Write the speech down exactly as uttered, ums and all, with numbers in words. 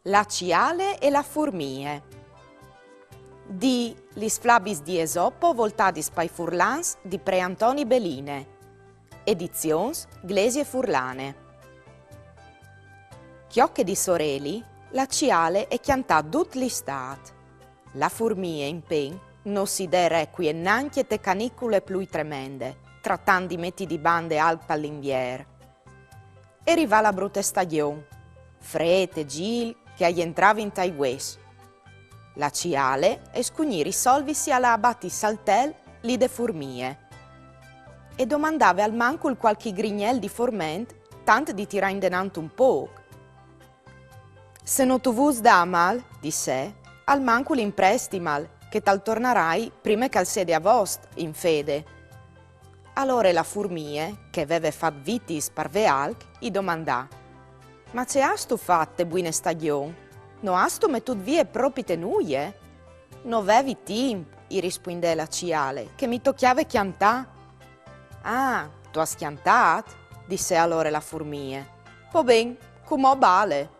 La ciale e la furmie. Di Lis flabis di Esopo voltadis pai furlans di Pre Antoni Beline. Edizions Glesie Furlane. Cjoche di soreli, la ciale e cjantà dut l'istât. La furmie, impen, no si dè recuie nancje te canicule plui tremende, tratant di meti di bande alc pal invier. E rivà la brute stagjon, frêt e zîl che a jentrave intai vues. La ciale e scugnì risolvisi a lâ a bati saltel li de furmie. E domandave almancul cualchi grignel di forment, tant di tirâ indenant un pôc. Se no tu vûs dâmal, dissè, almancul imprestimal, che tal tornarai prime che al sede a vost, in fede. Alore la furmie, che e veve fat vitis par vê alc, i domandà: Ma ce âstu fat te buine stagjon? No âstu metût vie propite nuie? No vevi timp, i rispuindè la ciale, che mi tocjave cjantâ. Ah, tu âs cjantât? Dissè alore la furmie. Po ben, cumò bale.